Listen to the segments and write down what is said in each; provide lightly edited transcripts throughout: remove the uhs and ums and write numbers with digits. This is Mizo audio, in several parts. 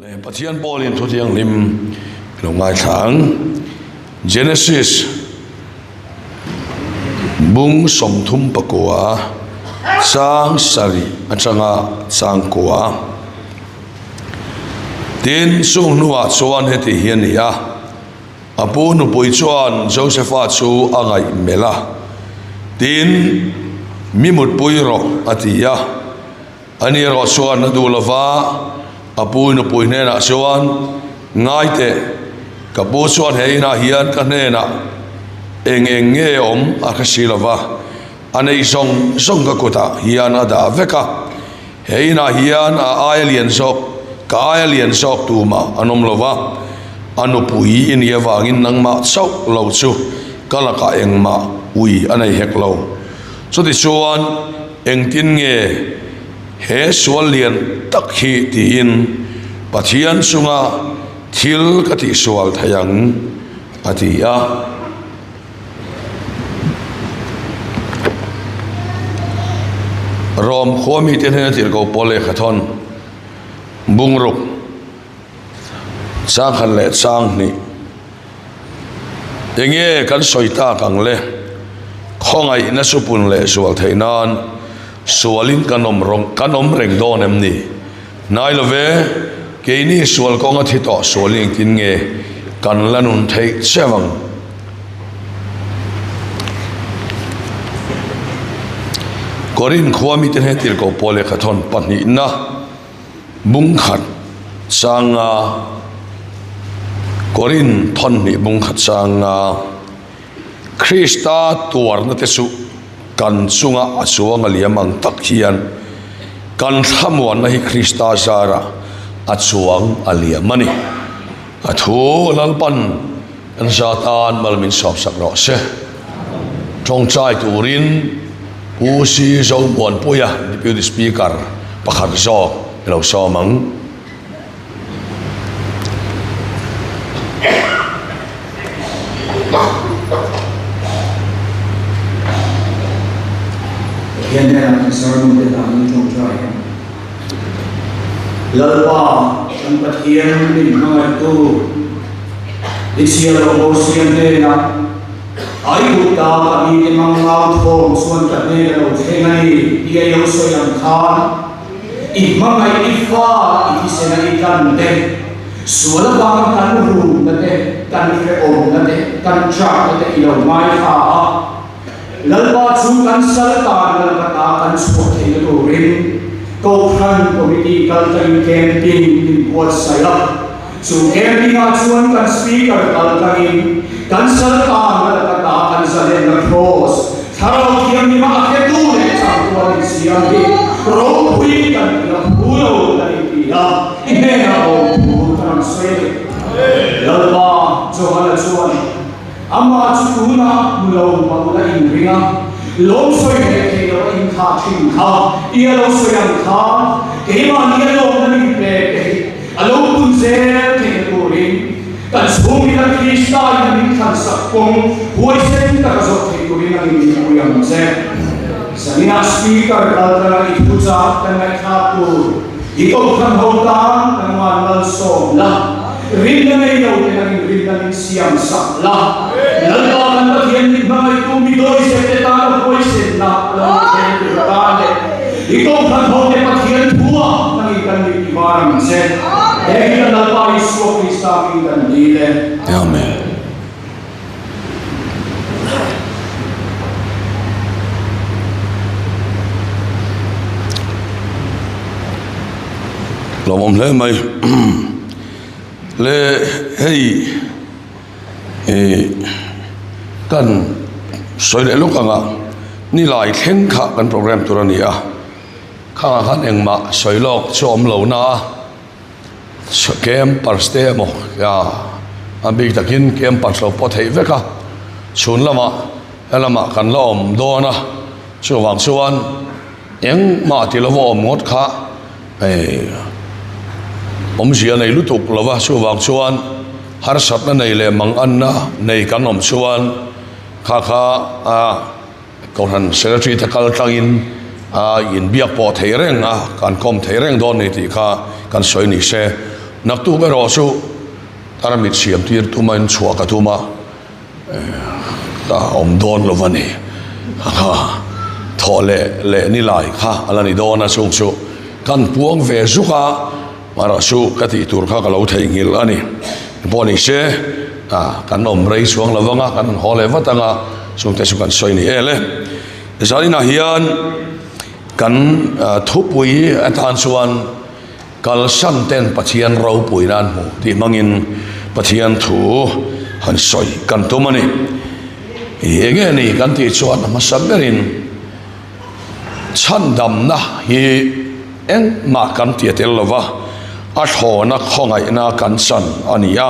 Le Pathian pawlin thu thianghlim i lo ngaithla ang. Genesis bung 39 chang sarih atanga chang kua. Tin, chung hnuah chuan heti hi a ni a, a pu nupui chuan Josepha chu a ngaih melh a, tin, Mi mutpui rawh, a ti a. Ani erawh chuan a duh lova, a pu nupui hnenah chuan, Ngai teh, ka pu chuan he inah hian ka hnenah eng eng nge awm a hre si lova, a nei zawng zawng ka kutah hian a dah vek a, he inah hian a aia lian zawk, ka aia lian zawk tumah an awm lova, a nupui i nih avangin nangmah chauh lo chu ka lakah engmah ui a nei hek lo. Chutichuan, engtin nge he sual lian tak hi tiin Pathian chunga thil ka tihsual thei ang? a ti a. Rom khua mite hnena tirhkoh pawl lehkha thawn bungruk chang khat leh chang hnih. Enge kan sawi tak ang le? Khawngaihna chu pun leh zual theih nan sualin kan awm rawng kan awm reng dawn em ni? Hnai lo ve, keini sual kawnga thi tawh sualin engtin nge kan la nun theih cheu ang? Korin khua mite hnen tirhkoh pawl lehkha thawn pahnihna. Bungkhat changa Korin thawnhnih bungkhat changa Krista tuarna te chu kan chunga a chuang a liam ang tak hian kan thlamuanna hi Krista zarah a chuang a liam a ni. A thu Lalpan kan za tan mal min sawmsak rawh se. Tawngtai turin Pu Si Zomuanpuia Deputy Speaker pakhat zawk i lo sawm ang. Pathian hnenah kan sermon te danin tawngtai ang. Lalpa kan Pathian min hmangaihtu i chhiar lo bo siam hnenah Aigupta ka mite mangau thawm chuan ka hnen a lo thleng a ni tia i lo sawi ang khan i hmangaih i fa i thisena i tlan te, sual avanga kan rumna te, kan hrehawmna te, kan chakna te i lo ngaithla a. Lalpa chu kan sal tan lal ka ta kan chhuah theihna turin Kohhran Committee kal tlangin camping min buatsaih a. Chu camping ah chuan kan Speaker kal tlangin kan sal tan lal ka ta kan zalenna Cross, Thlarau Thianghlim a a hretu leh changtu an insiam hi ropui kan ti a, phu lo kan inti a, i hnenah lawmthu kan rawn sawi a ni. Lalpa Johana chuan. Amah chu tunah hmu lo hmang la inring a, lawm sawi leh thei lo a inthah thin kha i a lo sawi ang kha keimahni a lawmna min pek te hi a lo pun zel theihna turin kan chhungin a Krista in a min thlansak kawng huaisen taka zawh theih turin a min pui ang che. Zaninah Speaker kaltlanga i thuchah kan ngaihthlak tur i kohhran ho tan kan ngan malsawm la. Rinna nei lo te nangin rinna min siam sak la. Lalpa kan Pathian min hmangaihtu mi dawizep te tana huaisenna a lo ni thei tur atan leh i kohhran ho te Pathian thua nangin kan mit i var ang che. He hi kan Lalpa Isua Krista hming kan dil e. Amen. Lawmawm hle mai le hei ih kan sawi leh lawk anga nilai thleng kha kan program tur a ni a khangah khan engmah sawi lawk chu a awm lo na a. Campers te emaw ya a bik takin campers lo pawh theih vek a chhun lamah helamah kan la awm dawn a chuvang chuan engmah ti lova awm ngawt kha hei awmzia nei lutuk lova chuvang chuan harsatna nei leh manganna nei kan awm chuan kha kha a. Kohhran Secretary te kal tlangin a inbiak pawh thei reng a, kan kawm thei reng dawn ni tih kha kan sawi ni se. Naktuk erawh chu tarmit siam tir tuma in chhuah ka tum a, ka awm dawn lo a ni. Kha thawh leh leh ni lai kha a la ni dawn a, chung chu kan puang ve zuk a, mahra chu ka tih tur kha ka lo theihnghilh a ni. Pawh ni se, kan awm rei chuang lo vang a, kan haw leh vat ang a, chungte chu kan sawi ni el e. Zaninah hian kan thupui atan chuan kalsan ten Pathian ropui nan hmu tih hmangin Pathian thu han sawi kan tum a ni. Eng nge ni kan tih chuan a hmasa berin chhandamna hi engmah kan ti a tel lo va, a thlawna khawngaihna kan chan a ni a.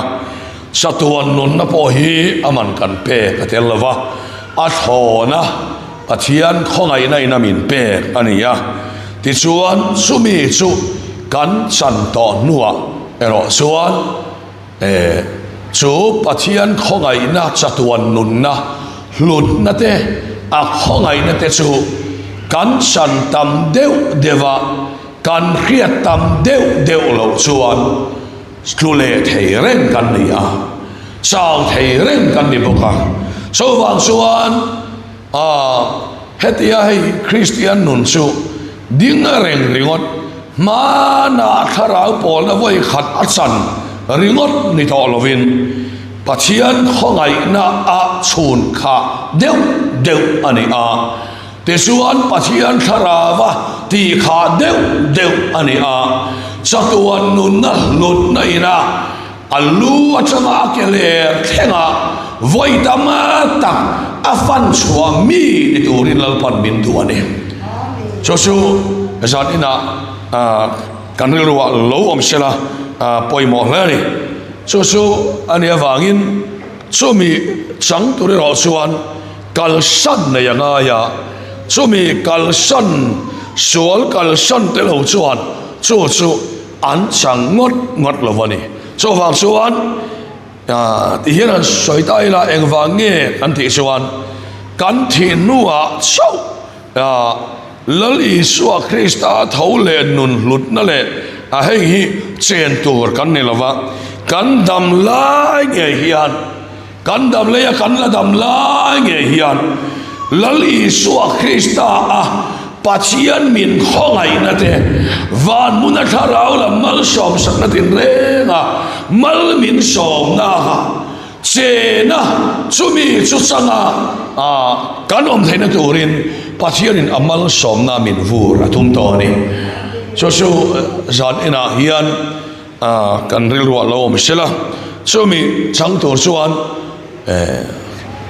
Chatuan nunna pawh hi a man kan pek a tel lo va, a thlawna Pathian khawngaihna in a min pek a ni a. Tichuan, chumi chu kan chan tawh hnuah erawh chuan eh chu Pathian khawngaihna chatuan nunna hlutna te, a khawngaihna te chu kan chan tam deuh deuh a, kan hriat tam deuh deuh loh chuan, Tlu leh thei reng kan ni a, chau thei reng kan ni bawk a. Chuvang chuan aah hetia hei Kristian nun chu ding reng ringawt, hmanah thlarau pawlna vawi khat a chan ringawt ni tawh lovin Pathian khawngaihna a chhun kha deuh deuh a ni a. Tichuan Pathian thlarava tih kha deuh deuh a ni a, chatuan nunna hlutna ina a lu atanga a ke ler thlenga vawi tam tak a fan chhuah mi ni turin Lalpan min duh a ni. Chu chu zan inah kan rilruah lo awm sela pawimawh hle a ni. Chu chu a nih avangin chumi chang tur erawh chuan Kalsan nei a ngai a, chumi kalsan, sual kalsan te lo chuan chu chu an chang ngawt ngawt lo a ni. Chuvang chuan ti hian han sawi ta ila engvang nge kan tih chuan kan thih hnuah chauh Lal Isua Krista tho leh nun hlutna leh a hei hi chen tur kan ni lo va, kan dam lai ngei hian Kan dam leia kan la dam lai ngei hian Lal Isua Krista a Pathian min khawngaihna te, van hmuna thlarau lam malsawmsakna tinrenga mal min sawmna kha chena chumi chu changa kan awm theihna turin Pathianin a malsawmna min vur a tum tawh a ni. Chu chu zan inah hian Kan rilruah lo awm sela, chumi chang tur chuan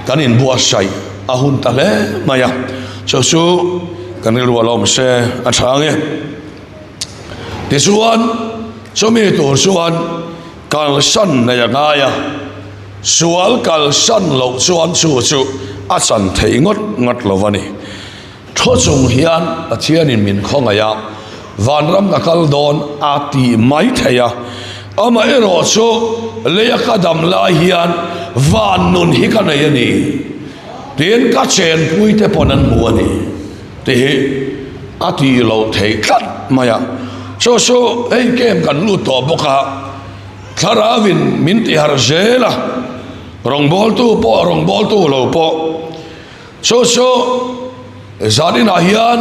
kan inbuatsaih a hun ta hle mai a, chu chu kan rilruah lo awm se a tha ang e. Tichuan, chumi tur chuan kalsan nei a ngai a, sual kalsan loh chuan chu chu a chan theih ngawt ngawt lo a ni. Thaw chung hian Pathianin min khawngaih a, vanram ka kal dawn a ti mai thei a. Amaherawh chu leia ka dam lai hian van nun hi ka nei a ni tiin ka chenpui te pawn an hmu a ni tih hi a tih loh theih tlat mai a. Chu chu hei camp kan lut tawh bawk a, thlarauin min tiharh zel a, rawngbawltu pawh rawngbawltu lo pawh, Chu chu zan inah hian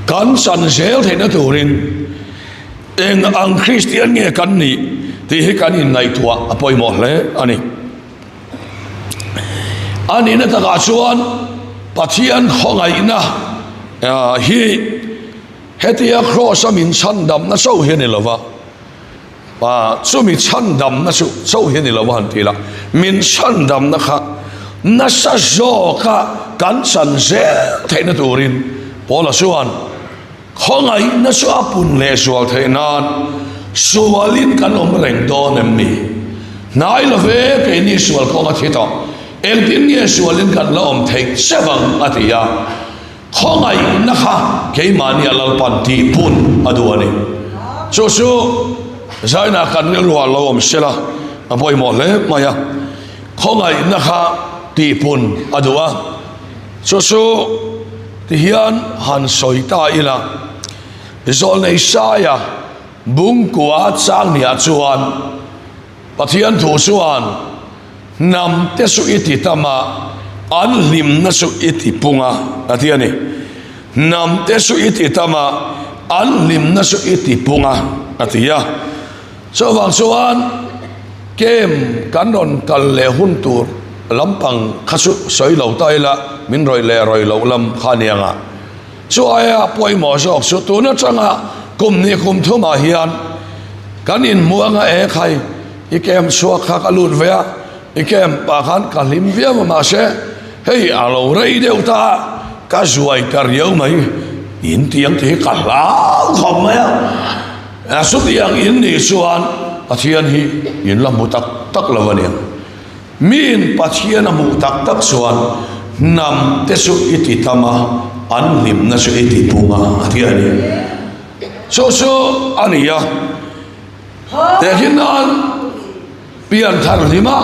kan chan zel theihna turin eng ang Kristian nge kan nih tih hi kan inngaihtuah a pawimawh hle a ni. A nihna takah chuan Pathian khawngaihna hi hetia Kraws-a min chhandamna chauh hi a ni lova, Pa, chumi chhandamna chu chauh hi a ni lo a han ti la, min chhandamna kha nasa zawka kan chan zel theihna turin Paula chuan khawngaihna chu a pun leh zual theih nan sualin kan awm reng dawn em ni? Hnai lo ve, keini sual kawng a thi tawh, engtin nge sualin kan la awm theih che vang a ti a. Khawngaihna kha keimahni a Lalpan tih pun a duh a ni. Chu chu zaina kan rilruah lo awm sela a pawimawh hle mai a. Khawngaihna kha tih pun a duh a. Chu chu tihian han sawi ta ila, Zawlnei Saia. Bungkua chang niah chuan Pathian thu chuan hnam te chu i ti tam a, an hlimna chu i ti pung a, a ti a ni. Hnam te chu i ti tam a, an hlimna chu i ti pung a, a ti a. Chuvang chuan camp kan rawn kal leh hun tur lampang kha chu sawi lo ta ila, min rawih leh rawih loh lam kha a ni ang a. Chu aia pawimawh zawk chu tun atanga kum hnih kum thumah hian kan inhmuh anga e khai i camp chhuak kha ka lut ve a, i camp ah khan ka hlim viau a mahse hei a lo rei deuh ta a, ka zuai ta riau mai in tiang tih hi ka hlau khawp mai a, chutiang in nih chuan Pathian hi in la hmu tak tak lo a nia. Miin Pathian a hmuh tak tak chuan hnam te chu i ti tam a, an hlimna chu i ti pung a, a ti a ni. Chu chu a ni a, tehkhin nan pianthar hlima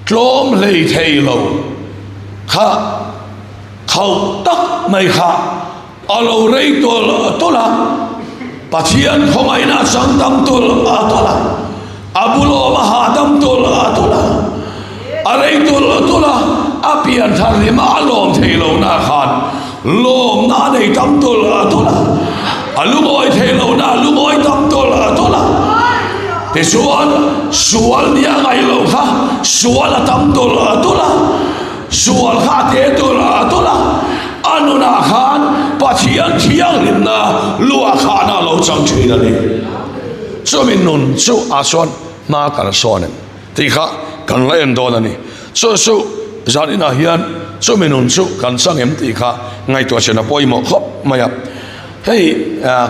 tlawm hlei thei lo kha khauh tak mai kha A lo rei tawlh tawlh a, Pathian khawngaihna a chang tam tawlh a tawlh a, a bulawm a hahdam tawlh a tawlh a, a rei tawlh tawlh a, a pian thar hlim a, a lawm thei lohna khan lawmna a nei tam tawlh a tawlh a, a lungawi thei lohna a lungawi tam tawlh a tawlh a. Tichuan, sual nia ngaih loh kha sual a tam tawlh a tawlh a. Sual kha a te tawlh a tawlh a, a nunah khan Pathian thianghlimna luah khahna a lo chang thin a ni. Chumi nun chu ah chuan hma kan sawn em tih kha kan la en dawn a ni. Chu chu zan inah hian chumi nun chu kan chang em tih kha ngaihtuah chen a pawimawh khawp mai a. Hei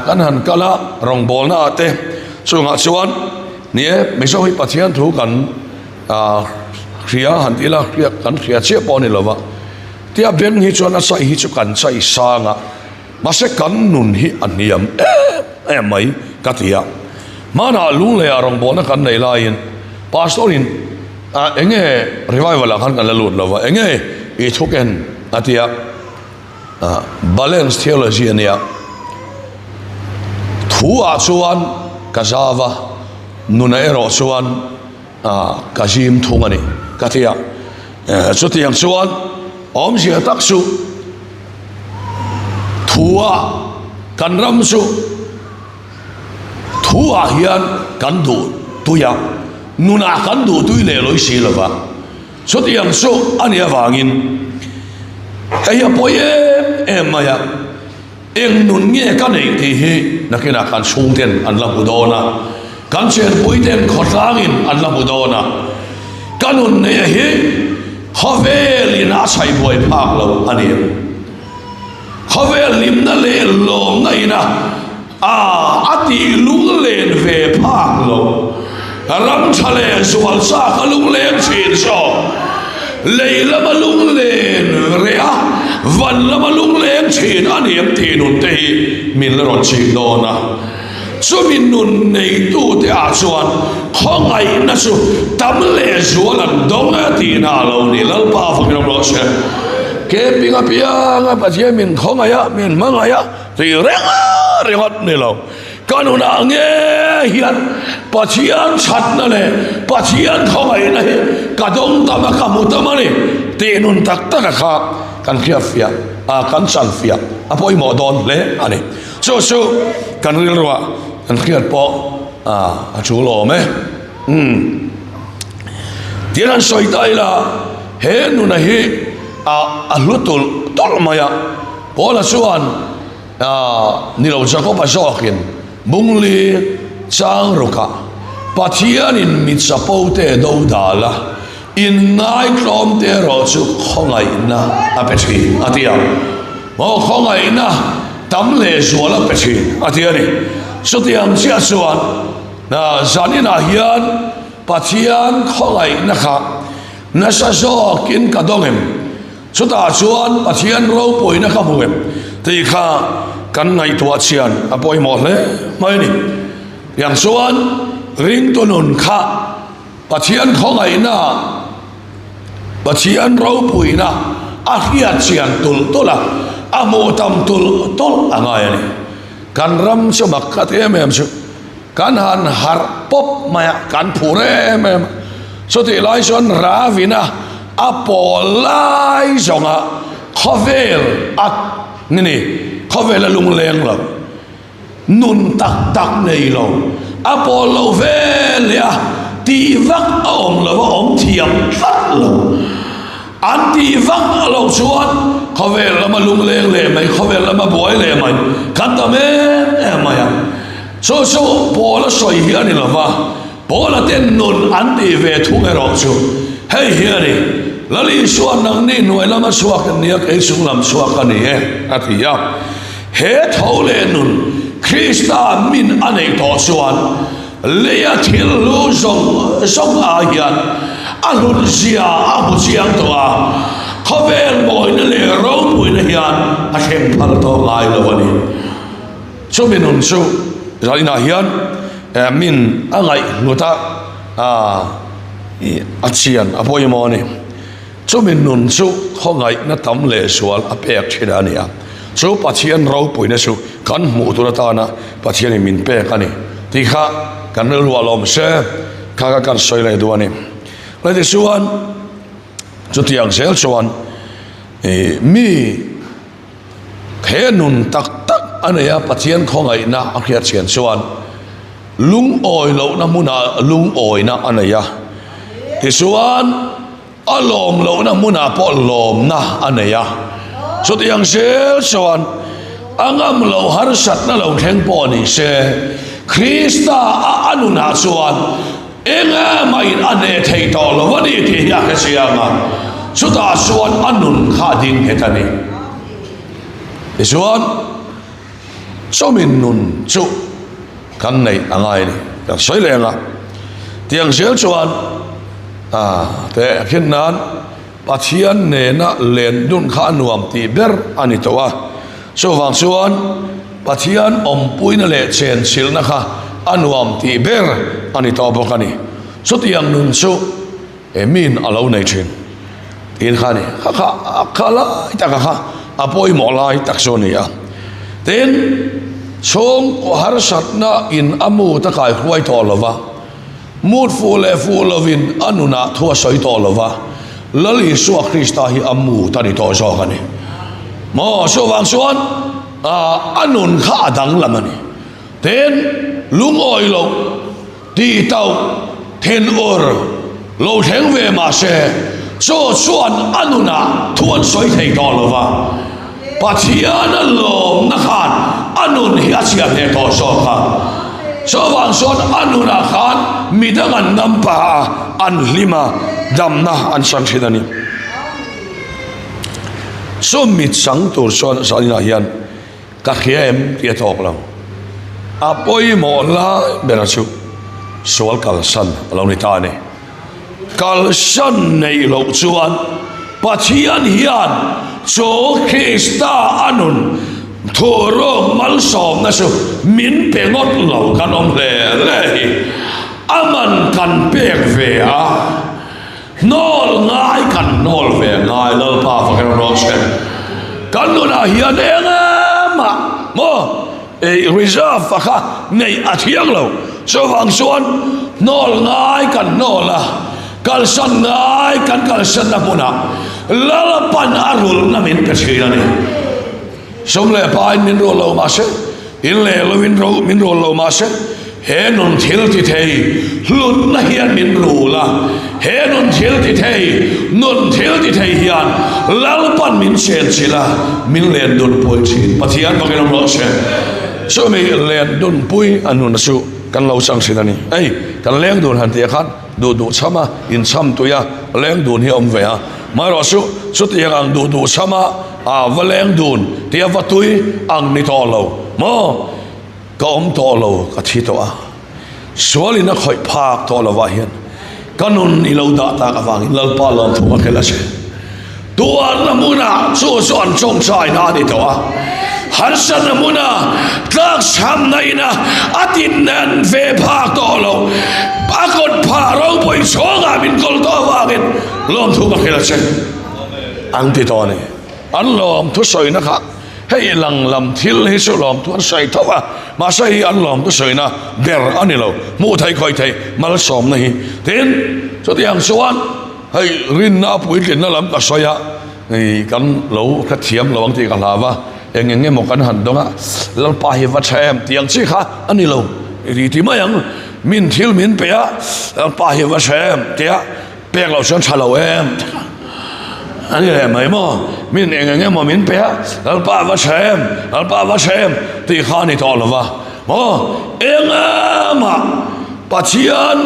kan han kal a rawngbawlna ah te chungah chuan ni e Mizo hi Pathian thu kan Hria han ti ila, hria kan hria chiah pawh a ni lova, tia beng hi chuan a chai hi chu kan chai sang a, mahse kan nun hi a hniam em em mai ka ti a. Hmanah Lungleiah rawngbawlna kan nei laiin Pastor in eng nge revival ah khan kan la lut lova, eng nge i thuk en a ti a, balance theology a nia, thu ah chuan ka zau a, nunah erawh chuan ka zim thung a ni ka ti a, chutiang chuan awmzia tak chu thua kan ram chu thuah hian kan duh tui a, nunah kan duh tui leh lawi si lova, chutiang chu a nih avangin hei a pawi em em mai a. Eng nun nge ka neih tih hi nakinah kan chhungten an la hmu dawn a, kan chenpuiten khawtlangin an la hmu dawn a, ka nun neih hi khawvelin a chhaih buai phak lo a ni. Khawvel hlimna leh lawmna ina a a tih lunglen ve phak lo. Ram tha leh zual chak a lungleng thin zawk. Lei lama lunglen reh a, van lama lungleng thin a ni em tih nun te hi min la rawn chik dawn a. Chumi nun neitute ah chuan khawngaihna chu tam leh zual an dawng e tihna a lo ni. Lalpa fakin awm rawh se. Camping apianga Pathian min khawngaih a, min hmangaih a tih reng ringawt ni lo. Ka nunah nge hian Pathian thatna leh Pathian khawngaihna hi ka dawng tam a, ka hmu tam a ni tih nun tak taka kha kan hriatfiah a, kan chanfiah a pawimawh dawn hle a ni. Chu chu kan rilruah kan hriat pawh a tul awm e. Umm. Tin an sawi ta ila he nuna hi a hlu tulh tulh mai a, Paula chuan Ni lo Jakob-a zawkin Bungli chang rukah Pathianin mi chapote do dal a, inngaithlawmte erawh chu khawngaihna a pe thin a ti a. Maw khawngaihna tam leh zual a pe thin a ti a ni. Chutiang chiah chuan zaninah hian Pathian khawngaihna kha nasa zawkin ka dawng em? Chutah chuan Pathian ropuina ka hmu em tih kha kan ngaihtuah chian a pawimawh hle mai a ni. Tiang chuan ringtu nun kha Pathian khawngaihna, Pathian ropuina a hriat chian tulh tulh a, a hmuh tam tulh tulh a ngai a ni. Kan ram chu mak khat em em chu. Kan han harh pawp mai a, kan phur em em a. Chutih lai chuan Ravina a pawl lai zawnga khawvel a ni ni, khawvel a lungleng lo, nun tak tak nei lo, a pawl lo ve leh a, tih vak a awm lo, a awm thiam tlat lo. An tih vak loh chuan khawvel lama lungleng leh mai, khawvel lama buai leh mai kan tam em em mai a. Chu chu Paula sawi hi a ni lo va, Paula ten nun an tih ve thung erawh chu hei hi a ni, Lal Isua nangni hnuai lama chhuak in nia kei chung lam chhuak a ni e, a ti a. He tho leh nun Krista min a neih tawh chuan Leia thil hlu zawng zawng ah hian a hlut zia a hmu chiang tawh a, khawvel mawina leh ropuina hian a thleng phal tawh ngai lo a ni. Chumi nun chu zaninah hian min a ngaihhlut a, a chian a pawimawh a ni. Chumi nun chu khawngaihna tam leh sual a pek thin a ni a, chu Pathian ropuina chu kan hmuh tur atana Pathianin min pek a ni tih kha kan rilru a lawm se, kha kha kan sawi leh duh a ni. Tichuan, chutiang zel chuan mi he nun tak tak a nei a, Pathian khawngaihna a hriat chian chuan lungawi lohna hmunah lungawina a nei a, tichuan, A lawm lohna hmunah pawh lawmna a nei a, chutiang zel chuan a ngam loh harsatna lo thleng pawh ni se, Krista a a nunah chuan engemahin a hneh thei tawh lo a ni tih hi a hre chiang a, chutah chuan a nun kha a ding nghet a ni. Tichuan, chawmin nun chu kan neih a ngai a ni. Kan sawi leh ang a, tiang zel chuan a teh khin nan Pathian nena len dun kha a nuam tih ber a ni tawh a. Chuvang chuan Pathian awmpuina leh chenchilhna kha a nuam tih ber a ni tawh bawk a ni. Chutiang nun chu He miin a lo nei thin tin kha a ni. Kha kha a kha lai taka kha a pawimawh lai tak chu a ni a. Tin, chhungkaw harsatna in a mut a kai huai tawh lo va, mut fuh leh fuh lovin a nunah thu a sawi tawh lo va, Lal Isua Krista hi a mut a ni tawh zawk a ni. Maw, chuvang chuan a nun kha a danglam a ni. Tin, lungawi loh. Tih tauh thinur lo thleng ve mah se, chaw chuan a nunah thu an sawi thei tawh lo va, Pathian a lawmna khan a nun hi a chhiah hneh tawh zawk a. Chuvang chuan a nunah khan midang an ngam pah a, an hlim a, damna an chang thin a ni. Chu mit chang tur chuan zaninah hian Ka hria em tih a tawk lo. A pawimawh lai bera chu sual kalsan a lo ni ta a ni. Kalsan neih loh chuan Pathian hian chu Krista a nun thuhruk malsawmna chu min pe ngawt lo kan awm hle hle hi a man kan pek ve a. Hnawl ngai kan hnawl ve ngai Lalpa fak emaw rawh se. Kan nunah hian eng emah maw ei reserve a kha neih a thiang lo. Chuvang chuan hnawl ngai kan hnawl a, kalsan ngai kan kalsanna hmunah Lalpan a rulhna min pe thin a ni. Sum leh pain min rual lo mahse, in leh lovin ro min rual lo mahse, he nun thil ti thei hlutna hian min rul a, he nun thil ti thei, nun thil ti thei hian Lalpan min chenchilh a, min len dunpui thin. Pathian bakin awm rawh se. Chumi len dunpui a nuna chu kan lo chang thin a ni. Ei, kan leng dun han tih ah khan duh duh chham a, inchham tui a, leng dun hi a awm ve a. Amaherawhchu, chutiang ang duh duh chham a, A va leng dun tih a va tui ang ni tawh lo maw? Ka awm tawh lo, ka thi tawh a, sualin a khawih phak tawh lovah hian ka nun i lo dah tak avangin Lalpa lawmthu ka khel a che. Tuarna hmunah chu chu an tawngtaina a ni tawh a, harsatna hmuna tlakchhamna ina a tinhnen ve phak tawh lo, a kut phah ropui chhawngah min kawl tawh avangin lawmthu ka khel a che. An ti tawh a ni. An lawm thusawina kha. Hei lang lam thil hi chu lawmthu an sawi tho a, mahse hei an lawmthu sawina ber a ni lo, hmuh theih khawih theih malsawmna hi. Tin, chutiang chuan hei rinna a puitlinna lam ka sawi a, hei kan lo hrethiam lo ang tih ka hlau a, eng eng emaw kan han dawng a, Lalpa hi va tha em tih ang chi kha a ni lo, i ti mai ang, min thil min pe a, Lalpa hi va tha em tia. Pek loh chuan tha lo em? A ni leh mai maw? Min eng eng emaw min pe a, Lalpa va tha em? Lalpa va tha em? tih kha a ni tawh lo va. Maw? Eng emah Pathian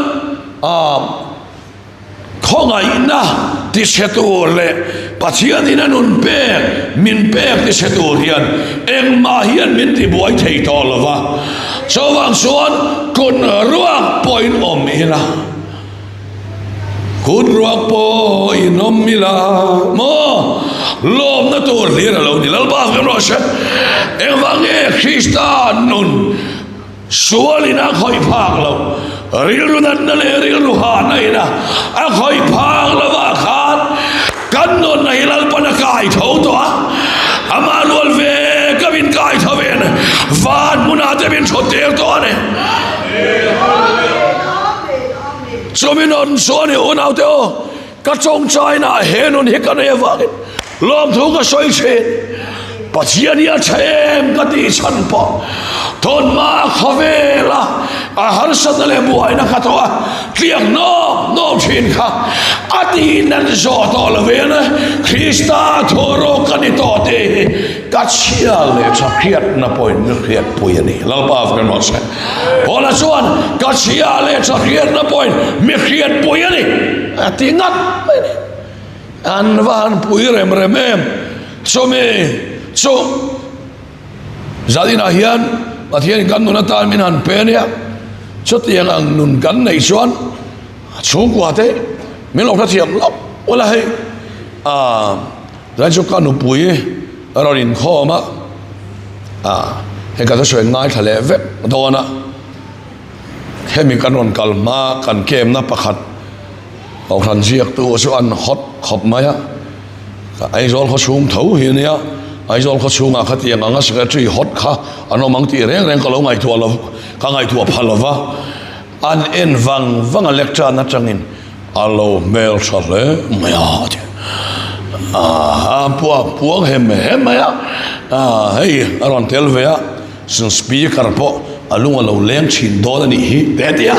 ah khawngaihna ti chhe tur leh Pathianin a nun pek, min pek ti chhe tur hian engmah hian min ti buai thei tawh lo va. Chuvang chuan kut ruak pawhin awm ila. Kut ruak pawh in awm ila maw? Lawmna tur hlir a lo ni. Lalpa kan rawh se. Engvang nge Krista nun sualin a khawih phak lo? Rilru natna leh rilru hahna ina a khawih phak lovah khan kan nunna hi Lalpan a kai tho tawh a. Amah rual ve ka min kai tho ven van hmunah te min thawt tir tawh a ni. Chumi nun chuan i unaute aw, ka tawngtainaah he nun hi ka nei avangin lawmthu ka sawi thin. Pathian hi a tha em ka tih chhan pawh tawnhma a khawvel a, a harsatna leh buaina ka tawh a, tliak nawk nawk thin kha a tih nat zawh tawh lovin Krista thawhrawk ka ni tawh tih hi ka chhia leh tha hriatna pawhin mi hriatpui a ni. Lalpa kan rawh se. Paula chuan ka chhia leh tha hriatna pawhin mi hriatpui a ni a ti ngat mai a ni. An va han pui rem rem em. Chumi chu zaninah hian Pathianin kan nun atan min han pe a nia. Chutiang ang nun kan neih chuan chhungkua te min lo hrethiam lawk ula hei. Aaa zan chu ka nupui a rawn inkhawm a, aaa hei ka thusawi ngaithla leh vek dawn a, hemi kan rawn kal hma kan kemna pakhat kohhran ziaktu chu an hawt khawp mai a, Aizawl khaw chhung tho hi a nia, Aizawl khaw chhungah khatiang anga secretary hawt kha an awm ang tih reng reng ka lo ngaihtuah lo, ka ngaihtuah pha lo va, an en vang vang a lecture atangin. A lo hmel tha hle mai a ti. A puak puang hem hem mai a, hei a rawn tel ve a, speaker pawh a lung a lo leng thin dawn a nih hi te a ti a,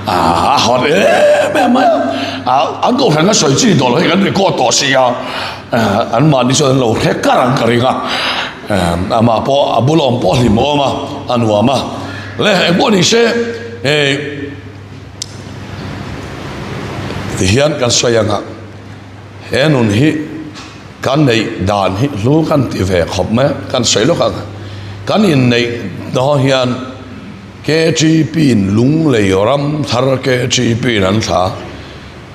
a hawt em em mai a, an kohhran a sawi chi tawh lo hei kan record tawh si a, anmahni chuan an lo hre kar ang ka ring a, amah pawh a bula awm pawh a hlimawm a, a nuam a, le engpawh ni se hei. Tihian kan sawi ang a, he nun hi kan neih dan hi hlu kan ti ve khawp mai a, kan sawi lawk ang a. Kan inneih dawn hian KGP in Lunglei ram thar KGP in an thla a,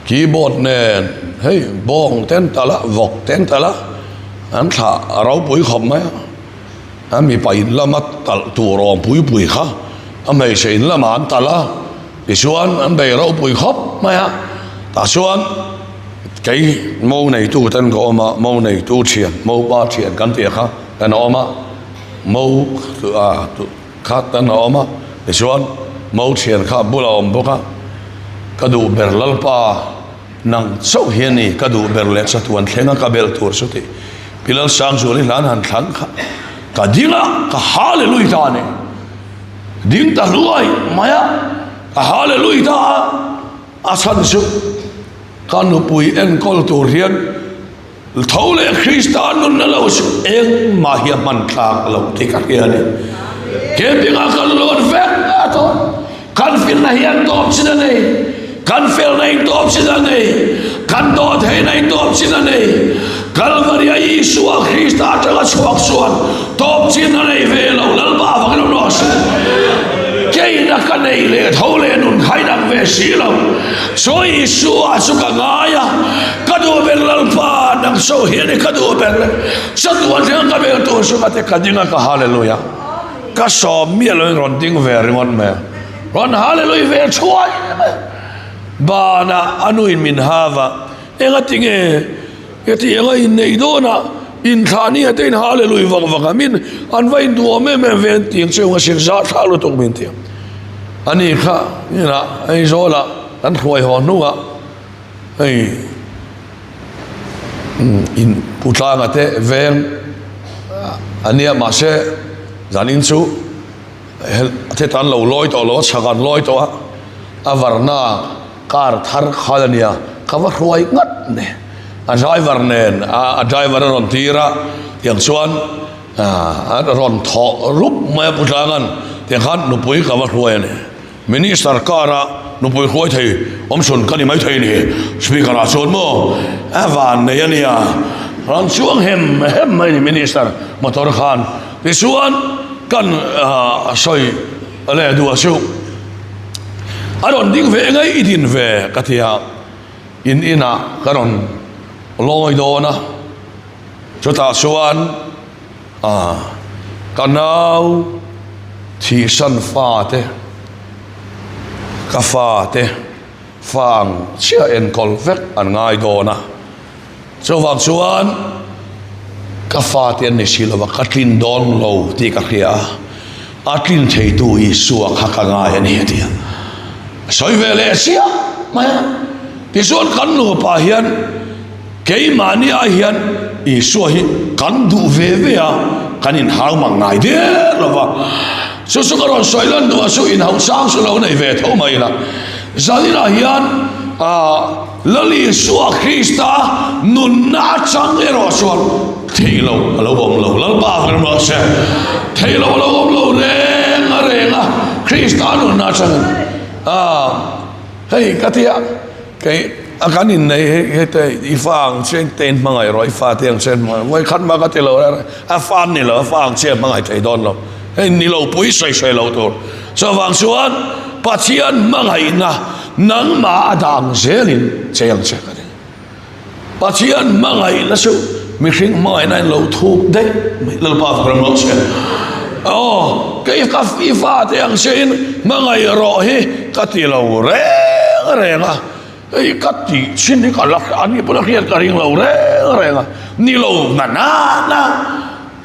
keyboard nen hei bawng ten talh a, vawk ten talh a, an thla a ropui khawp mai a. A mipa in lama talh tur awm pui pui kha a hmeichhe in lamah an talh a, tichuan an bei ropui khawp mai a, tah chuan kei mo neitu ten ka awm a, mo neitu thian, mo pa thian kan tih kha kan awm a, mo kha kan awm a, tichuan mo thian kha bulah a awm bawk a, ka duh ber Lalpa. Nang chauh hi a ni ka duh ber leh chatuan thlenga ka belh tur chu tih Pi Lalsangzuali hlan han thlan kha ka ding a, ka hallelui ta a ni. Ding ta hluai mai a, ka hallelui ta a, a chhan chu ka nupui enkawl tur hian Tho leh Krista nunna lo chu engmah hi a hman thlak lo tih ka hria a ni. Camping-ah kan lawn vek a tawh. Kan finna hi an tawp chin a nei. Kan felna in tawp chin a nei. Kan dawhtheihna in tawp chin a nei. Kalvaria Isua Krista atanga chhuak chuan tawp chin a nei ve lo. Lalpa avangin awm rawh se. Keina ka nei leh tho leh nun kha inang ve si lo. Chu Isua chu ka ngai a. Ka duh ber Lalpa, nang so hian i ka duh ber le. Chatuan thleng ka vel tur chu ka ti ka ding a ka hallelujah. Ka sawm miah lo in rawn ding ve ringawt mai a. Rawn hallelujah ve thuai mai. Banah a nu in min hava, enga tinge heti anga in neih dawn a? Inthlah ni a te in hallelui vak vak a, min an va induhawm em em ve an ti ang che ung a sin zah thlak lutuk min ti ang. Ani kha inah Aizawlah kan hruai haw hnuah hei in Pu Tlanga te veng a nia mahse zanin chu heta an lo lawi tawh lo a chhak an lawi tawh a, a varna Car thar khal a nia, ka va hruai ngat ni. A driver nen a driver a rawn tir a, tiang chuan a rawn thawh rup mai a Pu Tlanga'n tiang khan nupui ka va hruai a ni. Minister car a nupui hruai thei awm chhun ka ni mai thei ni. Speaker ah chuan maw a van nei a nia, rawn chuang hem hem mai ni Minister motor khan. Tichuan kan sawi leh duh a chu. A rawn ding ve ngai i din ve ka ti a, in inah ka rawn lawi dawn a, chutah chuan ah ka nau thihsan fate ka fate fa ang chiah enkawl vek an ngai dawn a. Chuvang chuan ka fate an ni si lova ka tlin dawn lo tih ka hria a, a tlin theitu Isua kha ka ngai a ni a ti a. A sawi ve leh chiah mai a. Tichuan kan nupa hian keimahni ah hian Isua hi kan duh ve ve a, kan inhau mang ngai der lova. Chu chu ka rawn sawi lan duh a chu inhauh chang chu lo nei ve tho mai ila. Zaninah hian ah. Lal Isua Krista nunna atang erawh chuan theih loh a lo awm lo. Lalpa ber mah se, theih loh a lo awm lo reng a reng a, Krista nunna atangin. Ah, hei ka tia, kei a kan innei hei hei te i fa ang chian te in hmangaih rawh, i fa te ang chian hmangaih vawi khat mah ka ti lo reng reng, a fa an ni lo, a fa ang chian hmangaih thei dawn lo. Hei ni lo pui sawi sawi lo tur. Chuvang chuan Pathian hmangaihna Nangmah a dang zelin che ang che ka ti. Pathian hmangaihna chu mihring hmangaihna in lo thuk daih mai Lalpa fak ram rawh se. Aw kei ka i fate ang che in hmangaih rawh hi ka ti lo reng reng a, hei ka tih chin hi ka la an ni pawn a hriat ka ring lo reng reng a, ni lo na na na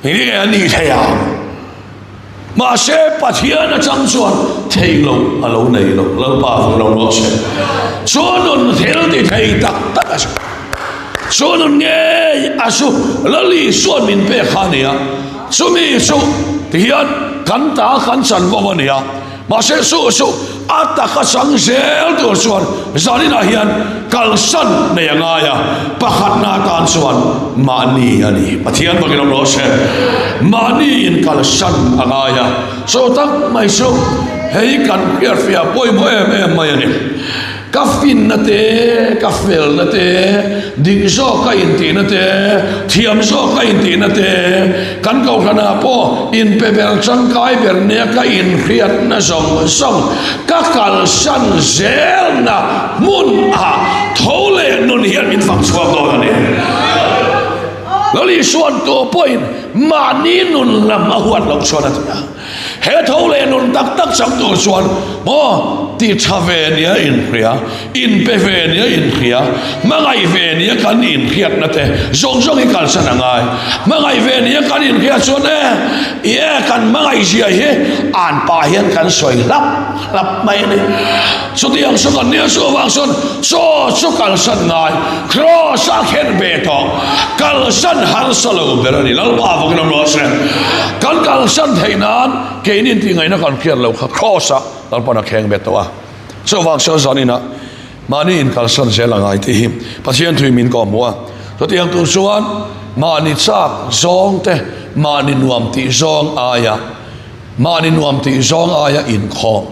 enge a nih theih ang. Mahse, Pathian atang chuan theih loh a lo nei lo. Lalpa vang lo rawh se. Chu nun thil ti thei tak tak a chu. Chu nun ngei a chu Lal Isua'n min pek kha a ni a. Chumi chu tihian kan ta kan chanvo a ni a. Mahse chu chu a taka chang zel tur chuan zaninah hian kalsan nei a ngai a, pakhatna atan chuan mahni a ni. Pathian bakin awm rawh se. Mahni in kalsan a ngai a, chaw tak mai chu hei kan hriatfiah pawimawh em em mai a ni. Ka finna te, ka felna te, dik zawk ka intihna te, thiam zawk ka intihna te, kan kohhranah pawh inpe ber tangkai ber nia ka inhriatna zawng zawng ka kalsan zelna hmunah tho leh nun hian min fak chhuak dawn a ni. Lal Isuan tu pawhin mahni nun lam a huat loh chuan a ti a. He tho leh nun tak tak chang tur chuan maw ti tha ve nia inhria, inpe ve nia inhria, hmangaih ve nia kan inhriatna te zawng zawng hi kalsan a ngai. Hmangaih ve nia kan inhria chuan e, i e kan hmangaih zia hi an pah hian kan sawi hlap hlap mai a ni. Chutiang chu kan nia chu avang chuan chaw chu kalsan ngai, Kraws a khen ve tawh, kalsan harsa lo ber a ni. Lalpa vakin awm rawh se. Kan kalsan theih nan keini intihngaihna kan hriat lo kha Kraws ah Lalpa'n a kheng ve tawh a. Chuvang chuan zaninah mahni inkalsan zel a ngai tih hi Pathian thui min kawhhmuh a. Chutiang tur chuan mahni chak zawng te, mahni nuam tih zawng aia Mahni nuam tih zawng aia inkhawm,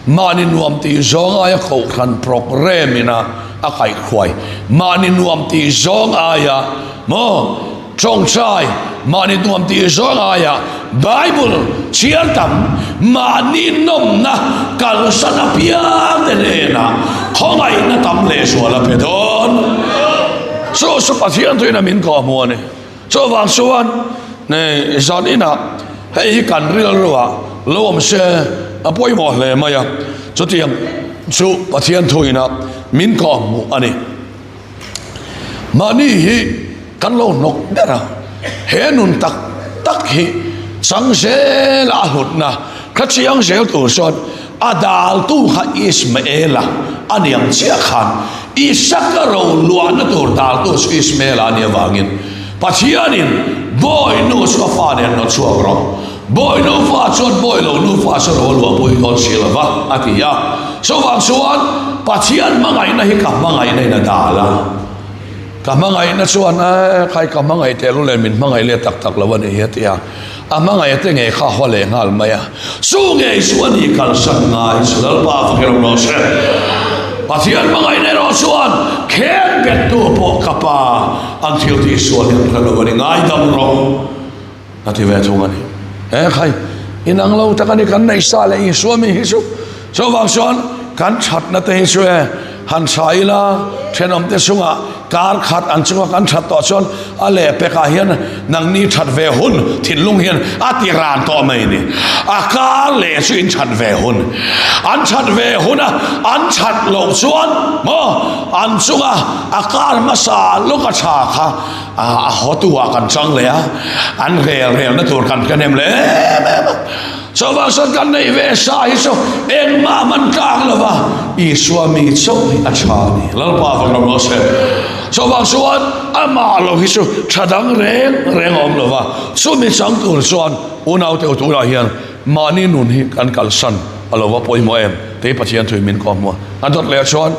mahni nuam tih zawng aia kohhran programme ina a kaihhruai, mahni nuam tih zawng aia maw tawngtai, mahni nuam tih zawng aia Bible chhiar tam, mahni nawmna kalsan apiang te hnenah khawngaihna tam lehzual a pe dawn. Chu chu Pathian thuin a min kawhhmuh a ni. Chuvang chuan zan inah hei hi kan rilruah lo awm se a pawimawh hle mai a, chutiang chu Pathian thuin a min kawhhmuh a ni. Mahni hi kan lo hnawk ber a. He nun tak tak hi chang zela a hlutna kha chiang zel tur chuan a daltu kha Ismaela a ni ang chiah khan Isaka ro luahna tur daltu chu Ismaela a nih avangin Pathianin bawi nu chu a fa nen rawn chhuak rawh. Bawi nufa chuan bawi lo nufa chu ro a luahpui dawn si lo va, a ti a. Chuvang chuan Pathian hmangaihna hi ka hmangaihna in a dal a. Ka hmangaihna chuan, Eh, khai ka hmangaih teh lu leh min hmangaih leh tak tak lo a nih hi, a ti a. A hmangaih te ngei kha a haw leh nghal mai a. Chu ngei chu a ni kalsan ngai chu Lalpa fak erawh rawh se. Pathian hmangaihna erawh chuan khen bettu pawh ka pa an thil tih sual hi an hre lo a ni, ngaidam rawh. A ti ve thung a ni. He khai, inang lo tak a ni kan neih sa leh Isua mi hi chu. Chuvang chuan kan thatna te hi chu e han tha ila thenawm te chungah kar khat an chunga kan that tawh chuan a leh pekah hian nangni that ve hun thinlung hian a ti ran tawh mai a ni. A kar leh chu in that ve hun. An that ve huna an that loh chuan maw an chunga a kar hmasa lawka tha kha a hawtu ah kan chang leh a, an rel relna tur kan hre nem leh em em a. Chuvang chuan kan neih ve sa hi chu engmah man tlak lo va, Isua mi chauh hi a tha a ni. Lalpa vang ram rawh se. Chuvang chuan amah lo hi chu tha dang reng reng a awm lo va, chumi chang tur chuan unaute u tunah hian mahni nun hi kan kalsan a lo va pawimawh em tih Pathian thui min kawhhmuh a. A dawt leh chuan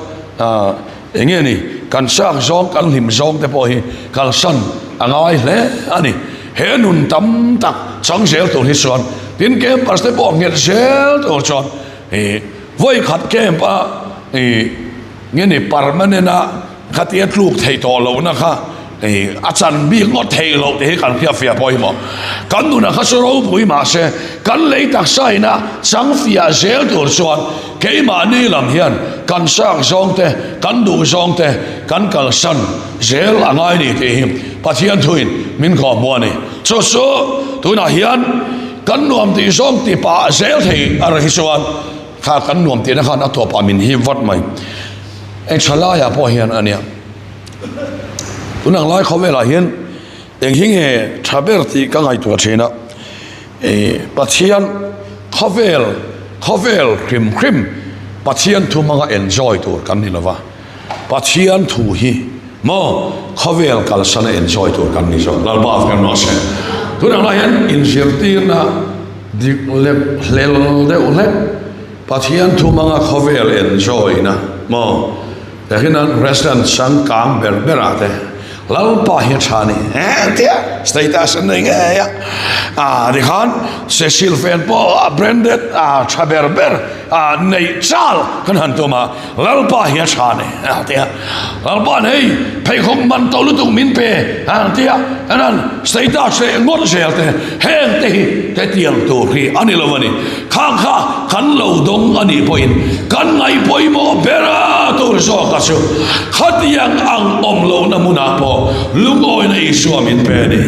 Eng nge ni, kan chak zawng, kan hlim zawng te pawh hi kalsan a ngai hle a ni. He nun tam tak chang zel tur hi chuan tin campers te pawh nghet zel tur chuan ih vawi khat camp a ih nge ni permanent a khatia tluk theih tawh lohna kha ih a chan bik ngawt theih loh tih hi kan hriatfiah pawimawh. Kan nunah kha chu ropui mahse kan lei taksa ina chang fiah zel tur chuan Keimahni lam hian kan chak zawng te, kan duh zawng te kan kalsan zel a ngai ni tih hi Pathian thuin min kawhhmuh a ni. Chu chu tunah hian kan nuam tih zawng ti pah zel thei a rih chuan kha kan nuam tihna khan a tawpah min hip vat mai. Eng tha laiah pawh hian a nia. Tunang lai khawvelah hian eng hi nge tha ber tih ka ngaihtuah thin a. Pathian khawvel khawvel hrim hrim Pathian thu hmanga enjoy tur kan ni lova, Pathian thu hi maw khawvel kalsana enjoy tur kan ni zawk. Lalpa a fem rawh se. Tunah lai hian inzirtirna dik leh hlel deuh hlek Pathian thu hmanga khawvel enjoy na maw Takin restaurant changkang ber ber ah te Lalpa hi a tha ni eh tia status an nei ngei a ah tikhan Cecil fan pawh a branded a tha ber ber a neih chal kan han tum a Lalpa hi a tha ni a tia Lalpa hei pheikhawk man to lutuk min pe a tia an han status leh ngawt zel te heng te hi hetiang tur hi a ni lo a ni. Khang kha kan lo dawng a nih pawhin kan ngaih pawimawh ber a tur zawka chu khatiang ang awm lohna hmunah pawh lungawina Isua min pe a ni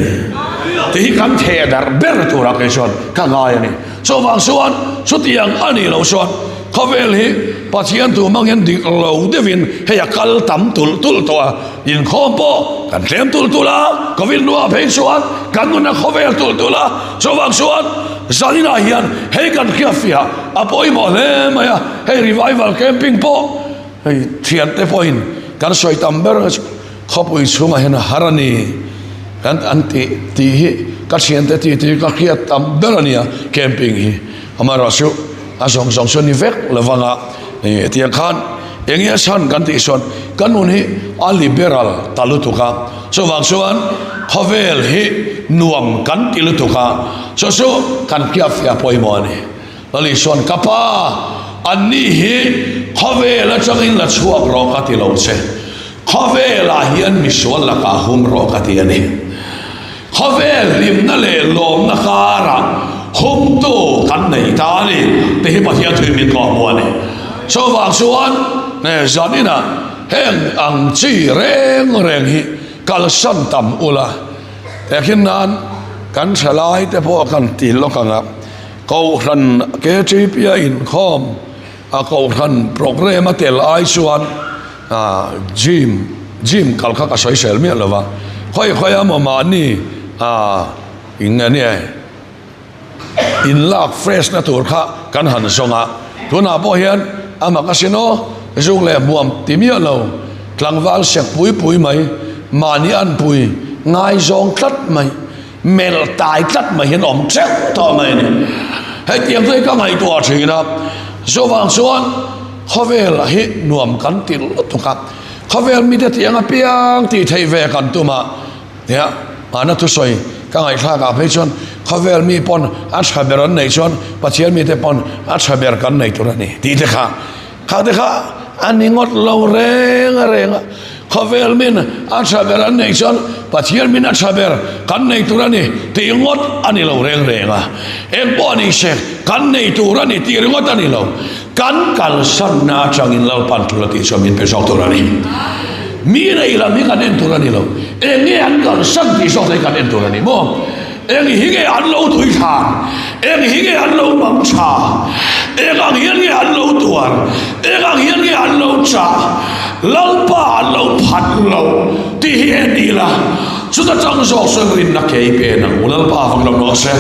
tih hi kan theh darh ber turah kei chuan ka ngai a ni. Chuvang chuan chutiang a nih loh chuan khawvel hi Pathian tu hmangin dik lo deuhin hei a kal tam tulh tulh tawh a, inkhawm pawh kan tlem tulh tulh a, Covid hnuah phei chuan kan nun a khawvel tulh tulh a, chuvang chuan Zaninah hian hei kan hriatfiah a pawimawh hle mai a, hei revival camping pawh hei thiante pawhin kan sawi tam ber chu khawpui chhungah hian a har a ni kan an tih tih hi ka thiante tih tih ka hriat tam ber a nia camping hi amaherawhchu a zawng zawng chu a ni vek lo vanga tiang khan eng nge a chhan kan tih chuan kan nun hi a liberal ta lutuk a chuvang chuan khawvel hi nuam kan ti lutuk a chu chu kan hriatfiah pawimawh a ni Lali chuan ka pa anni hi khawvel atangin la chhuak rawh ka ti lo che khawvelah hian misual lakah hum rawh ka ti a ni. Khawvel hlimna leh lawmna karah humtu kan nei ta a ni tih hi Pathian thui min kawhhmuh a ni. Chuvang chuan zaninah heng ang chi reng reng hi kalsan tam ula, tehkhin nan kan thalai te pawh kan ti lawk ang a, Kohhran KTP a inkhawm a Kohhran programme a tel ai chuan Gym gym kal kha ka sawi sel miah lo va, khawi khawi a maw mahni. Aa eng nge nia in lak fresh na tur kha kan han zawng a, tunah pawh hian a mak asin aw, zuk leh hmuam ti miah lo, tlangval sek pui pui mai, mahni anpui ngaizawng tlat mai, melh tai tlat mai hian awm teuh tawh mai a ni. Hetiang chu hei ka ngaihtuah thin a, chuvang chuan khawvel hi nuam kan ti lutuk a, khawvel mite tiang apiang tih theih ve kan tum a, Nia, mahna thusawi ka ngaihthlak ah phei chuan khawvel mi pawn a tha ber an neih chuan Pathian mite pawn a tha ber kan nei tur a ni tih te kha kha te kha a ni ngawt lo reng a reng a, khawvel min a tha ber an neih chuan Pathian min a tha ber kan nei tur a ni tih ngawt a ni lo reng reng a, eng pawh a ni se kan nei tur a ni tih ringawt a ni lo. Kan kalsanna atangin Lalpan tul a tih chuan min pe zawk tur a ni. Mi nei lam hi kan en tur a ni lo. Eng nge an kalsan tih zawk te hi kan en tur a ni maw? Eng hi nge an lo tui thlan? Eng hi nge an lo mang tha? Eng ang hian nge an lo tuar? Eng ang hian nge an lo chah? Lalpa an lo phat lo tih hi en ila. Chuta tang zawk chuan rinna ke i pen ang u Lalpa vak lo rawh se.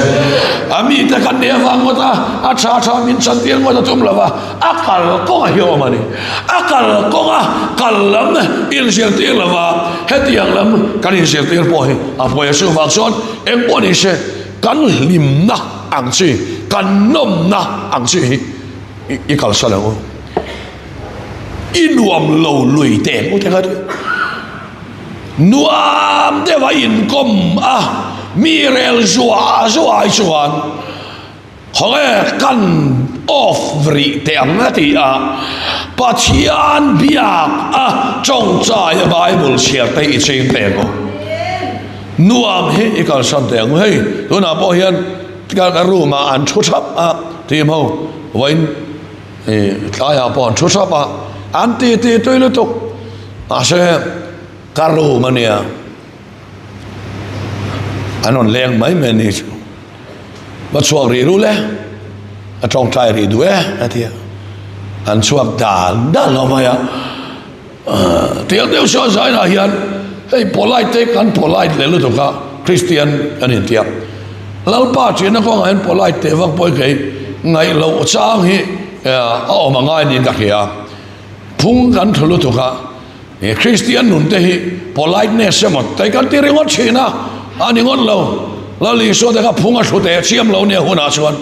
A mite kan nih avang ngawt a, a tha tha min chantir ngawt a tum lo va, a kal kawng a hi awm a ni. A kal kawng a kal lam inzirtir lo va, hetiang lam kan inzirtir pawh hi a pawi a chuvang chuan eng pawh ni se kan hlimna ang chi, kan nawmna ang chi hi i kalsan ang u. I nuam lo lui teh ang u te kha ti. Nuam deuh a inkawm a, mi rel zuah zuah ai chuan khawnge kan off rih teh ang a ti a, Pathian biak a tawngtai a Bible chhiar te i ching teh ang u. Nuam hi i kalsan teh ang u. Hei tunah pawh hian ka room ah an thu thap a, team ho vawiin tlaiah pawh an thu thap a, an titi tui lutuk. Mahse ka room a nia, an rawn leng mai mai a ni chu. Va chhuak rih rul e, a tawngtai rih duh e a ti a, an chhuak dan dan lo mai a. Tiang deuh chuan zainah hian hei polite te kan polite leh lutuk a, Christian kan inti a. Lalpa ṭihna kawngah hian polite teh vak pawh hi kei ngaih loh chang hi a awm a ngai niin ka hria. Phung kan thu lutuk a, he Kristian nun te hi politeness emaw te kan ti ringawt thin a, a ni ngawt lo. Lal Isua te kha phung a thu teh chiam lo nia hunah chuan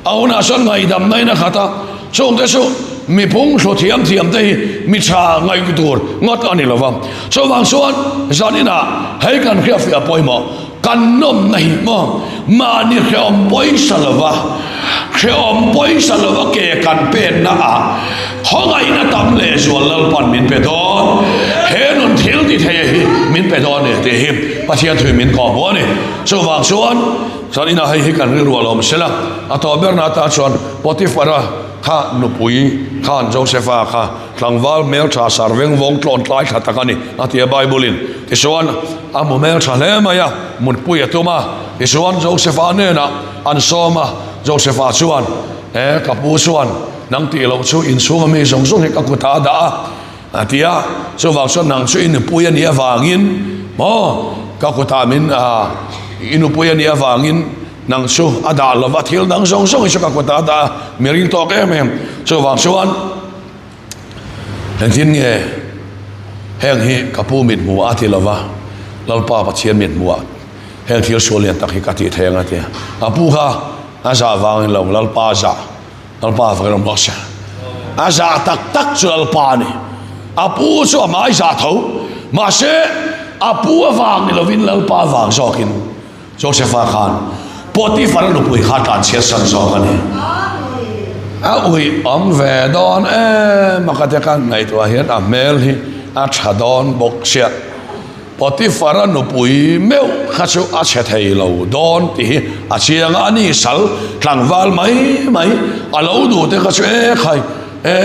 a hunah chuan ngaihdamna in a khat a, chungte chu mi phung thu thiam thiam te hi mi tha ngaih tur ngawt a ni lo va. Chuvang chuan zaninah hei kan hriatfiah pawimawh. Kan nawmna hi maw mahni hrehawm pawisa lova, hrehawm pawisa lova ke kan penna ah khawngaihna tam leh zual Lalpan min pe dawn, he nun thil ti thei hi min pe dawn e tih hi Pathian thui min kawh hmu a ni. Chuvang chuan chuan inah hei hi kan rilru a lo awm sela, a tawh berna atan chuan Potiphara kha nupui khan Josepha kha Tlangval hmeltha sar veng vawng tlawn tlai thla tak a ni, a ti a Bible-in. Tichuan, a hmu hmeltha hle mai a, mutpui a tum a. Tichuan, Joseph-a hnenah an sawm a, Joseph-a chuan, E, ka pu chuan, nang tih loh chu inchhunga mi zawng zawng hi ka kutah a dah a, a ti a. Chuvang chuan nang chu i nupui a nih avangin, maw, ka kutah min, a, i nupui a nih avangin nang chu a dah lo va, thil dang zawng zawng hi chu ka kutah a dah a, mi ring tawk em em. Chuvang chuan, Engtin nge heng hi ka pu mit hmuh a ti lova, Lalpa Pathian mit hmuh ah heng thil sual lian tak hi ka tih thei ang a ti a. A pu kha a zah vangin lo, Lalpa a zah, Lalpa vangin awm bawk se. A zah tak tak chu Lalpa a ni. A pu chu a hmai zah tho, mahse a pu avang ni lovin Lalpa vang zawkin. Josepha khan Potiphar-a nupui kha tlanchhiat san zawk a ni. A uih awm ve dawn em a ka ti a, ka ngaihtuah hian a hmel hi a tha dawn bawk chiah. Potiphar-a nupui meuh kha chu a chhe thei lo dawn tih hi a chiang a, a ni sal tlangval mai mai a lo duh te kha chu e khai e.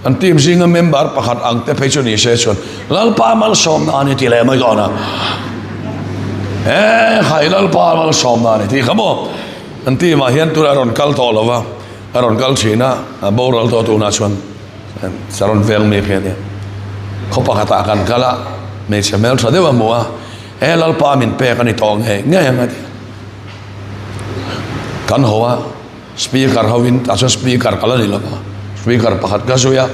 An team zinga member pakhat ang te phei chu ni se chuan Lalpa malsawmna a ni ti leh mai dawn a. He khai Lalpa malsawmna a ni tih kha maw? An team ah hian tunah a rawn kal tawh lo va, a rawn kal thin a, a boral tawh tunah chuan Saron veng mek hi a nia. Khaw pakhatah kan kal a, hmeichhe hmeltha deuh a hmu a. E Lalpa min pek a ni tawh ngei ngei ang a ti. Kan ho a, speaker ho in, tah chuan speaker ka la ni lo va, speaker pakhat ka zui a,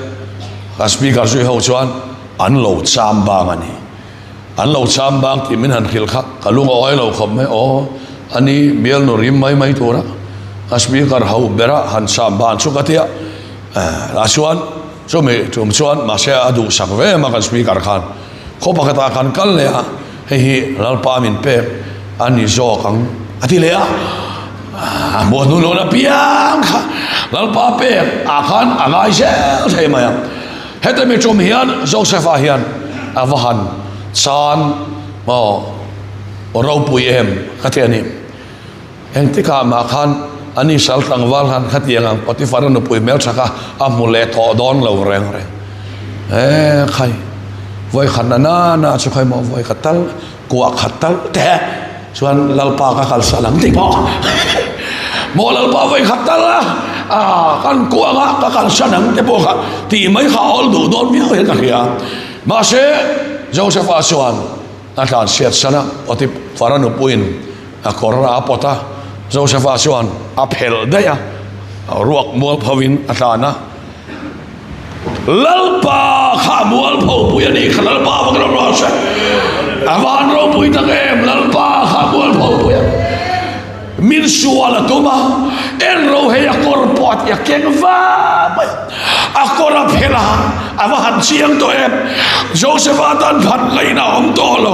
ka speaker zui ho chuan an lo cham bang a ni. An lo cham bang tih min han hrilh kha ka lung a awi lo khawp mai, aw a ni bialnu rim mai mai tura ka speaker ho bera han cham ban chu ka tia, tah chuan chumi tum chuan mahse a duhsak ve em a kan speaker khan khaw pakhatah kan kal leh a, hei hi Lalpa min pek a ni zawk ang a ti leh a, a hmuh hnu lun apiang kha Lalpa pek ah khan a ngai zel thei mai a. Heta mi tum hian Joseph-a hian a va han chan aw ropui em ka ti a ni. Engtikah mah khan ani sal tlangval khan khatiang ang Potiphar-a nupui hmeltha kha a hmu leh tawh dawn lo reng reng. E khai, vawi khat na na na chu khai maw vawi khat tal kuah khat tal te chuan Lalpa ka kalsan ang tih pawh maw Lalpa vawi khat tal a a kan kuah anga ka kalsan ang te pawh kha tih mai kha awl duh dawn viau hian ka hria. Mahse Joseph-a chuan a tlan chhiat san a, Potiphar-a nupuiin a kawr a pawt a, Joseph-a chuan a phelh daih a, ruak mualpho in a tlan a. Lalpa kha a mualpho pui a nih kha, Lalpa vak lo rawh se. A van ropui tak em, Lalpa kha a mualpho pui a. Min sual a tum a, en ro hei a kawr pawh a ti a keng va mai. A kawr a phelh a, a va han chiang tawh em. Joseph-a tan phat ngaihna a awm tawh lo.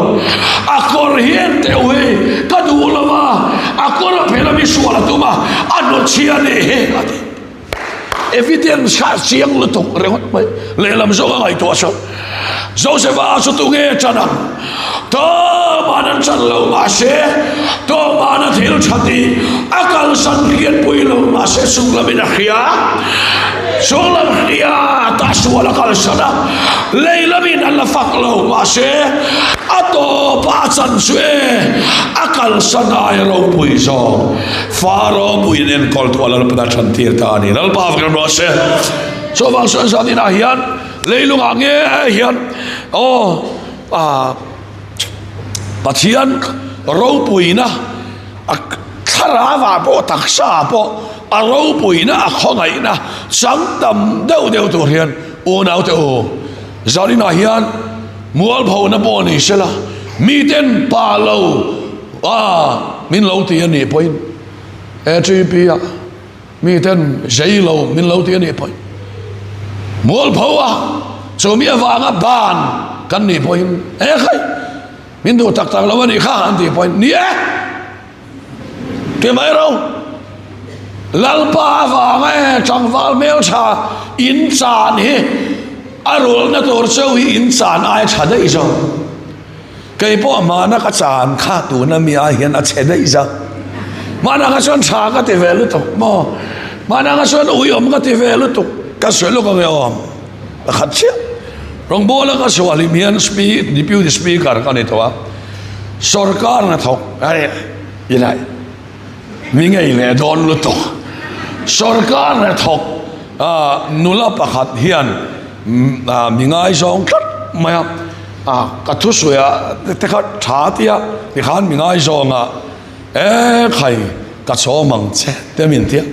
A kawr hi en teh u hei, ka duh lo va, a kawr a phelh a mi sual a tum a, a hnutchhia a nih hi a ti. Evidence kha a chiang lutuk ringawt mai. Lehlam zawk a ngaihtuah chuan Joseph-a chu tunge chan ang? Tawman an chan lo mahse Tawman a thil tha tih a kalsan hriatpui lo mahse chunglamin a hria. Chunglam hria ta sual a kalsan a, leilamin an la fak lo mahse a tawpa a chan chu e a kalsan ai ropui zawk. Faro buin enkawl tu a Lalpan a than tir ta a ni. Lalpa vek rawh se. Chuvang chuan zan inah hian leilungah nge hian aw a Pathian ropuina a thlarauah pawh taksa pawh a ropuina a khawngaihna chang tam deuh deuh tur hian unaute u zan inah hian mualphona pawh ni sela miten pa lo A, min lo ti a nih pawhin ATP ah miten zei lo min lo ti a nih pawhin mualpho a chumi avanga ban kan nih pawhin e khai min duh tak tak lo a nih kha an tih pawhin ni e ti mai ro Lalpa avanga e tlangval hmeltha in chan hi a rulhna tur cheu hi in chan ai tha daih zawk. Kei pawh hmana ka chan kha tuna mi ai hian a chhe daih zak. Hmana kha chuan tha ka ti ve lutuk maw? Hmana kha chuan uiawm ka ti ve lutuk. Ka sawi lawk ang e awm. Pakhat chiah. Rawngbawla ka chhuah hlim hian Deputy Speaker ka ni tawh a. Sorkar hnathawk hei ilai mi ngei leh dawn lutuk. Sorkar hnathawk nula pakhat hian mi ngaizawng tlat mai a. A, ka thusawi ah te kha tha tia tikhan mi ngaizawng a, e khai ka chawm ang che te min tia.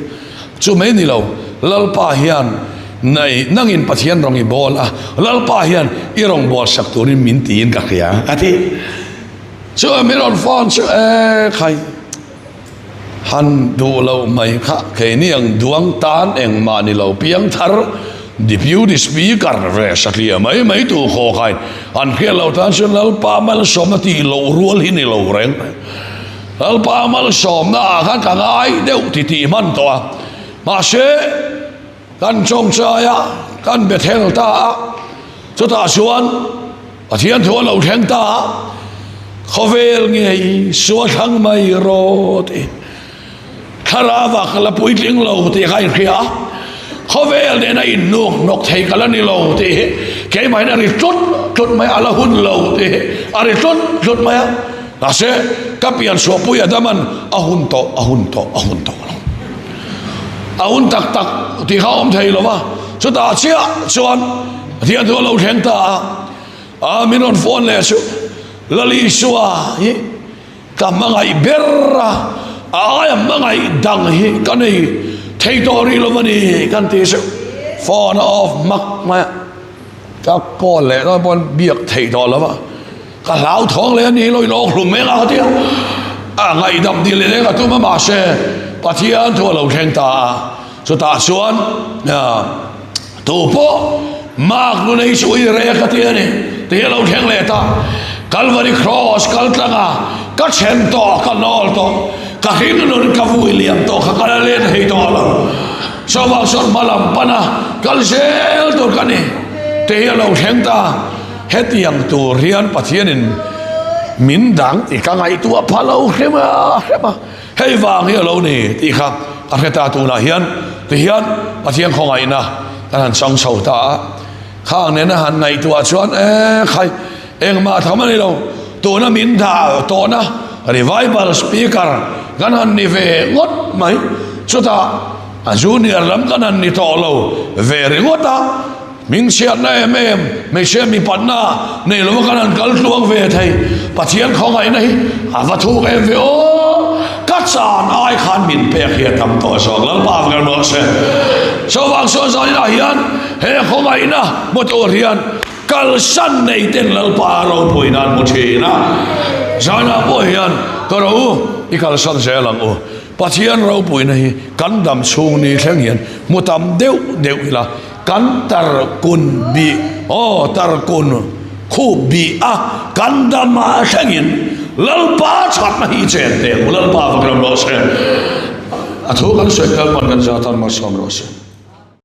Chu mai ni lo, Lalpa hian nei nangin Pathian rawng i bawl a, Lalpa hian i rawn bawl sak turin min tiin ka hria a ti. Chu min rawn phone chu e khai. Han duh loh mai kha keini ang duang tan engmah ni lo piangthar Deputy Speaker ve satliah mai mai tu khaw khain an hriat loh tan chuan Lalpa malsawmna tih loh rual hi ni lo reng reng. Lalpa malsawmna ah khan ka ngai deuh ti tih hman tawh a, mahse kan chawngchai a, kan Bethel ta a, chutah chuan Pathian thu a lo thleng ta a, khawvel nge Isua thlang mai rawh tih thlarava ka la puitling lo tih kha inhria a, khawvel nena inhnuk hnawk thei ka la ni lo tih hi keimahin a ri tlut tlut mai a, a la hun lo tih hi a ri tlut tlut mai a, mahse ka pian chhuahpui Adaman a hun tawh a hun tawh a hun tawh lo a hun tak tak tih kha a awm thei lo va, chutah chiah chuan Pathian chu a lo thleng ta a, a min rawn phone leh chu. Lal Isua hi ka hmangaih ber a, a aia hmangaih dang hi ka nei thei tawh rih lo a ni kan ti zeuh. Phone a off hmak mai a, ka call leh dawn pawn biak theih tawh lo va, ka hlauthawng leh a ni lo in awk hlum eng a ka ti a, a ngaihdam dil leh ka tum a mahse Pathian thu a lo thleng ta a, chutah chuan Tu pawh Mark nu nei chu ui rek a ti a ni tih a lo thleng leh ta. Kalvari Cross kal tlang a, ka then tawh, ka nawl tawh, ka hring nun ka vui liam tawh kha ka la let thei tawh lo. Chuvang chuan hma lam pan a kal zel tur ka ni tih hi a lo thleng ta. Hetiang tur hian Pathianin min dang tih ka ngaihtuah pha lo hrem a hrem a. Hei vang hi a lo ni tih kha ka hre ta tunah hian tihian Pathian khawngaihna kan han chang chho ta a, khang nena han ngaihtuah chuan e khai engmah tham a ni lo, tuna min dah tawhna revival speaker kan han ni ve ngawt mai, chutah a junior lam kan han ni tawh lo ve ringawt a. Min chhiatna em em, hmeichhia mipatna nei lova kan han kal tluang ve thei. Pathian khawngaihna hi a va thuk em ve aw! Ka chan ai khan min pek hi a tam tawh zawk. Lalpa a va rawh se. Chuvang chuan zaninah hian he khawngaihna hmu tur hian kalsan nei ten Lalpa a ropui nan hmu thin a. Zanah pawh hian ka ro u, i kalsan zel ang u. Pathian ropuina hi kan dam chhung ni thleng hian hmu tam deuh deuh ila. Kan tarkun bih, aw tarkun khup bih a, kan dam a thlengin Lalpa chhatna hi chen teh ang u, Lalpa va ram rawh se. A thu kan sawi kal pawn kan za tan malsawm rawh se.